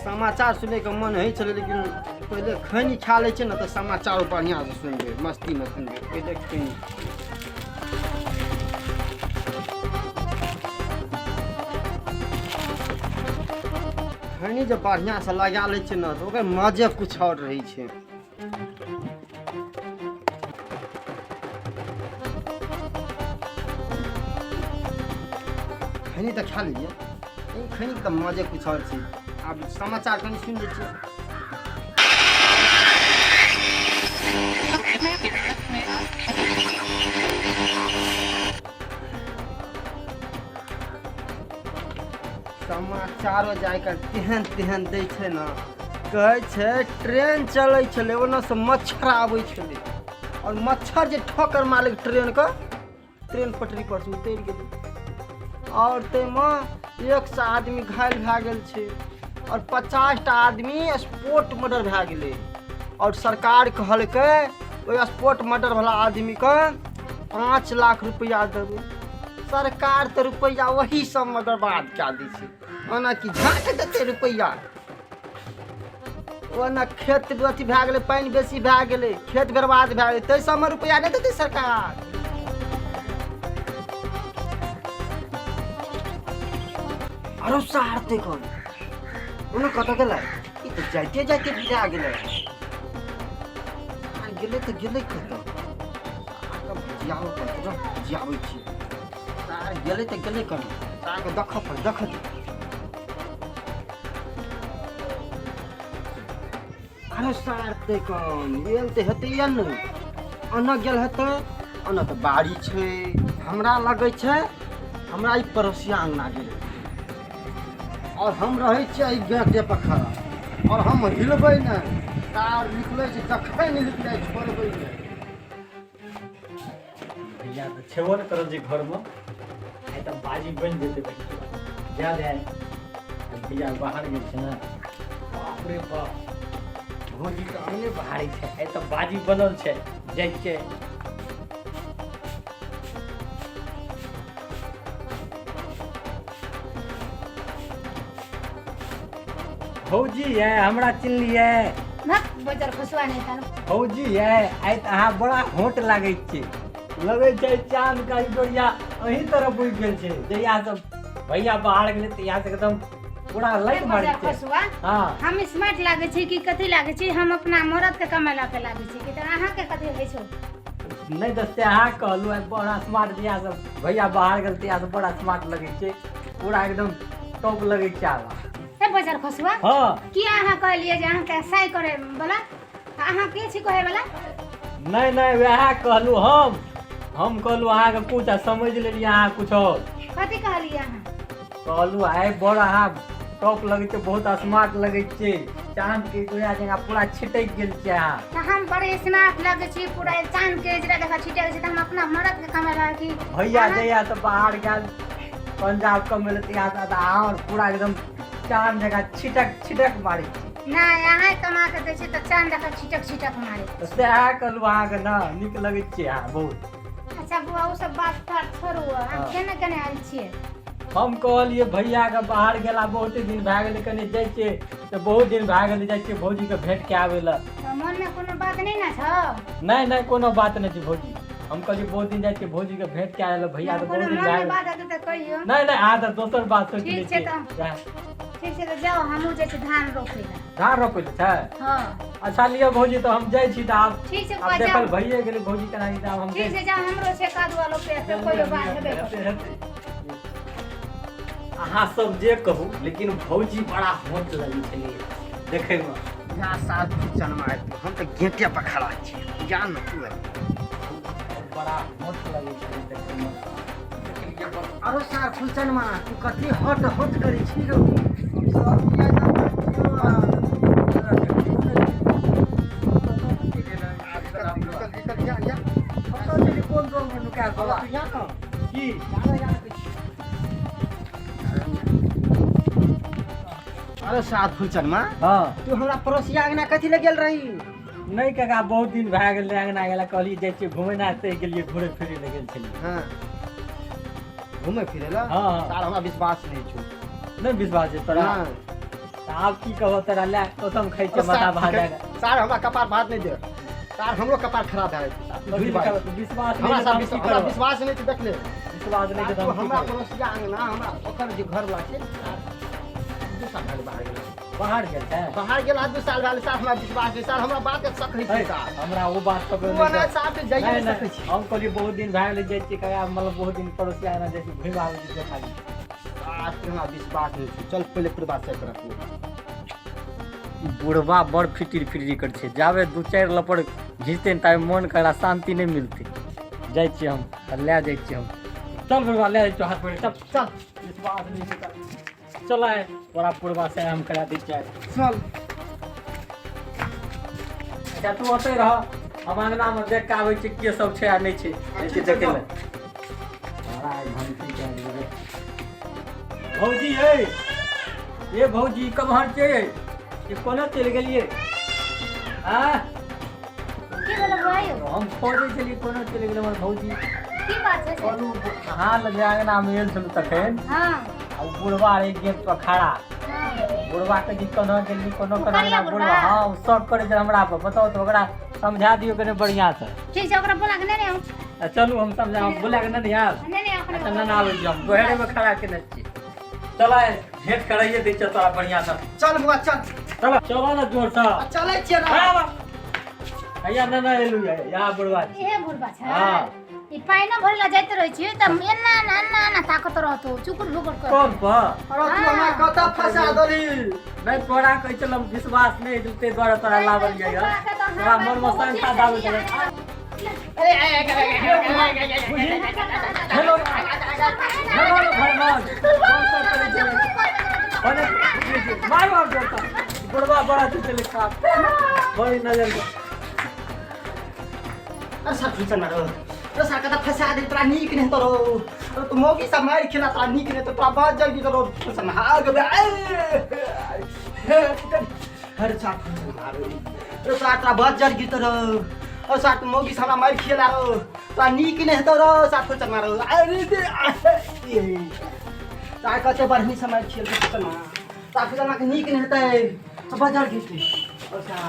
समाचार सुनैके मन होइ छलै, लेकिन पहिले खैनी खा लै छियै ने तऽ समाचार बढ़िआँसँ सुनबै, मस्तीमे सुनबै। पहिले खैनी। खैनी जे बढ़िआँसँ लगा लै छियै ने तऽ ओकर मजे किछु आओर रहै छै। खैनी तऽ खा लेलियै, लेकिन खैनीके तऽ मजे किछु आओर छै। आब समाचार कनि सुनि लै छियै। समाचारो जे आइ काल्हि तेहन तेहन दै छै ने, कहै छै ट्रेन चलै छलै, ओन्नऽसँ मच्छर आबै छलै आओर मच्छर जे ठोकर मारलक ट्रेनके, ट्रेन पटरी पर से उतरि गेलै आओर ताहिमे 100 आदमी घायल भए गेल छै आओर 50टा आदमी स्पोर्ट मर्डर भए गेलै। आओर सरकार कहलकै ओहि स्पोर्ट मर्डर वाला आदमीके 5 लाख रुपैआ देबै। सरकार तऽ रुपैआ ओही सबमे बर्बाद कए दै छै। ओना कि झाँक देतै रुपैआ? ओना खेत अथी भए गेलै, पानि बेसी भए गेलै, खेत बर्बाद भए गेलै, ताहि सबमे रुपैआ नहि देतै सरकार। आरो सार देखल ओना कतऽ गेलै? ई तऽ जाइते जाइते बिदा गेलै। आर गेलै तऽ गेलै कतऽ? सारके भजियाबऽ पड़तै। रह, भजियाबै छियै। सार गेलै तऽ गेलै कतऽ? सारके देखऽ पड़तै, देखऽ दे। अरे सार ते कन गेल तऽ हेतै या नहि? ओना गेल हेतै, ओना तऽ बाड़ी छै। हमरा लगै छै हमरा ई पड़ोसिया अङ्गना गेल हेतै। आओर हम रहै छियै एहि गेटे पर खड़ा आओर हम हिलबै नहि। तार निकलै छै जखन निकलै छोड़बै नहि। भैया तऽ छेबो नहि करल जे घरमे, आइ तऽ बाजी बनि जेतै। भैया जा दे, भैया बाहर गेल छै ने। बाप रे बाप, भौजी तऽ अङ्गने बहारै छै। आइ तऽ बाजी बनल छै, जाइ छियै। भौजी ये, हमरा चिन्हलियै? भक बजर खुशवा नहि तान। भौजी ये, आइ तऽ अहाँ बड़ा होट लागै छी। लगै छै चाँद का इजोरिया अहीं तरफ उगि गेल छै। जहिया से भैया बाहर गेलै तहिया से एकदम पूरा लाइट मारै बजर छै। खुशवा। हँ। हम स्मार्ट लागै छी कि कथी लागै छी? हम अपना मरद के कमेला के लागै छी कि? तऽ अहाँके कथी होइ छौ? नहि तऽ से अहाँ कहलहुँ, आइ बड़ा स्मार्ट, जहिया से भैया बाहर गेल तहिया से बड़ा स्मार्ट लगै छै, पूरा एकदम टॉप लगै छै आब। हे बजर खसुआ। हँ। की अहाँ कहलियै जे अहाँके साइ करे वाला? तऽ अहाँ के छी कहै वाला? नहि नहि, वएह कहलहुँ हम। हम कहलहुँ अहाँके कुछ आ समझि लेलियै अहाँ कुछ आओर। कथी कहलियै अहाँ? कहलहुँ आइ बड़ अहाँ टॉप लगै छै, बहुत स्मार्ट लगै छै, चाँद के इजोरिया जकाँ पूरा छिटकि गेल छै अहाँ। तऽ हम बड़े स्मार्ट लगै छी, पूरा चाँद के इजरा देखा छिटक छै, तऽ हम अपना मरद के कमेला कि? भैया अहाँ- जहिया से बाहर गेल पंजाब कमेले तहिया से अहाँ आओर पूरा एकदम चाँद जकाँ छिटक छिटक मारै छी। नहि, अहाँ कमा के दै छी तऽ चाँद देखा छिटक छिटक मारे। तऽ सएह कहलहुँ अहाँके ने, नीक लगै छियै अहाँ बहुत। अच्छा बुआ, ओ सब बात तात छोड़ू, अहाँ हँ। केने केने आयल छियै? हम कहलियै भैयाके बाहर गेला बहुते दिन भए गेलै, कनि जाइ छियै तऽ बहुत दिन भए गेलै, जाइ छियै भौजीके भेँट कए आबै लए। तऽ मनमे कोनो बात नहि ने छौ? नहि नहि, कोनो बात नहि छै भौजी। हम कहलियै बहुत दिन जाइ छियै भौजीके भेँट कए आबै लए, भैया तऽ कोनो बहुत दिन भए मनमे गेल। बात हेतै तऽ कहियौ। नहि नहि, अहाँ तऽ दोसर बात सोचि ठीक लै छै छियै। तऽ। वएह। ठीक छै तऽ जाउ, हमहूँ जाइ छी धान रोपै लए। धान रोपै लए छै? हँ। अच्छा लिअ भौजी, तऽ हम जाइ छी तऽ आब। ठीक छै आब बुआ, देखल जाउ। भइए गेलै भौजी केना कि, तऽ आब हम ठीक जाइ छै, जाउ, हमरो छै कदुआ रोपे, फेर कोइ बात हेबे हेतै करतै। हेतै। अहाँ सब जे कहू, लेकिन भौजी बड़ा होट लगै छलै देखैमे। जा साथ चनमा, हम तऽ गेटे पर खड़ा छी, जा ने तू। बड़ा होट लगै छलै देखैमे, देखलियै बस। अरे सार फुलचनमा, तू कथी हट हट करै छी रौ? सब किया निकल, जा जा। कतऽ छलै, कोन गाँवमे नुका बाबा, गेला? तू यहाँ कहाँ? की? जा जा कहै छी। अरे साथ फुलचनमा। हँ। तू हमरा पड़ोसिया अंगना कथी लए गेल रही? नहि काका, बहुत दिन भए गेल रहै अंगना गेला, कहलियै जाइ छियै घुमै ना, तऽ गेलियै घुरै फिरै लए गेल छलियै। हँ, घुमै फिरै लए? हँ, हँ। सार, हमरा विश्वास नहि छौ। नहि विश्वास छै तोरा? नहि। तऽ आब की कहबो तोरा ले कसम खाइ छियै माथा भात जाएगा। सार हमरा कपार भात नहि दे सार, हमरो कपार खराब भए जेतै। विश्वास हमरा नहि सार छै तऽ हम की हमरा करब? विश्वास नहि छै, देखले विश्वास नहि छै तऽ हम की हमरा करब? पड़ोसिया अंगना हमरा ओकर जे घर वाला छै सार, 2 साल भए गेल बाहर गेल। बाहर गेल छै? बाहर गेल 2 साल भए गेल सार, हमरा विश्वास नहि सार, हमरा बात के शक होइ छै है, सार। हमरा ओ बात सब तू ओना साफ से जाइए नहि नहि सकै नहि छी। हम कहलियै बहुत दिन भए गेलै जाइ छियै ककरा, मतलब बहुत दिन पड़ोसिया आना जाइ छी, घुमि आबै छी देखा ली। सार, हमरा विश्वास नहि छै, चल पहिले पूरा बात कर रखू। बुढ़वा बड़ फिटिर फिटिर कर छै, जाबे दू चारि लपड़ घिचतै ने ताबे मोन करा शान्ति नहि मिलतै। जाइ छियै हम आ लए जाइ छियै हम। चल बुढ़वा, लए जाइ छियौ हाथ पकड़ि, चल। चल। विश्वास नहि छै तऽ चल आइ तोरा बुढ़वा से हम करा दै छियै। चल। अच्छा, तू ओतहि रह, हम अङ्गनामे देख कऽ आबै छियै के सब छै आ नहि छै। जाइ छियै देखै लए। तोरा आइ भनसी कए देबै। भौजी यै, ये भौजी, कम्हर छै यै? ये कोना चलि गेलियै आ? की भेलै बौआ यौ? हम खोजै छलियै, कोना चलि गेलै हमर भौजी। की बात छै से? कहलू अहाँ लग जे अङ्गनामे आयल छलहुँ तखन आ ओ बुढ़वा रहै गेट पर खड़ा। बुढ़वा के जी कोना गेली, कोनो ओ कोना करिया बुढ़वा? बुढ़वा? हाँ, ओ शक करै छै हमरा पर। बताउ तऽ, ओकरा समझा दियौ कने बढ़िआँ से। ठीक छै, ओकरा बोला के नहि आउ। आ चलू, हम समझा बोला के नहि आयब। नहि नहि, अपने अच्छा, नहि आबै छी, हम दोहरे खड़ा केने छी। चल, आइ भेंट कराइए दै छियौ तोरा बढ़िआँ से। चल बुआ, चल। चल, चल ने जोर से। आ, चलै छियै ने। हैया नहि नहि एलू या बुढ़वा छी। इहे बुढ़बा छै? हाँ। ई पानिओ भरे ला जाइत रहै छियै तऽ एना एना एना एना ताकत रहतो, चुकुर भुकुर कर। कौन पर? अरे, तू हमरा कतऽ फंसा देली? नहि, तोरा कहै छल हम विश्वास नहि होइ ताहि दुआरे तोरा लाबल जाइए, तोरा मनमे शंका दाबै छलै। अरे। हेलो हेलो, भगवान कौन सा करै छलै? अरे, मारो आब जोरसँ। बुढ़वा बड़ा चुचले खा बड़ी नजर के। अरे सर, फुसन मारो। अरे सर, कतऽ फंसा देली? तोरा नीक नहि तोरो। अरे, तू मौगी सब मारि खेला, तोरा नीक नहि तो तोरा बात जल्दी तोरो फुसन मार गबे। अरे सर, फुसन मारो। अरे सर, तोरा बात जल्दी तोरो। अरे सर, तू मौगी सब हमरा मारि खेला रो, तोरा नीक नहि तोरो। सर, फुसन मारो। अरे सर, कते बढ़नी से मारि खेल। फुसन मार सर, फुसन मार के नीक नहि हेतै, बजर गिरतै। अरे सर।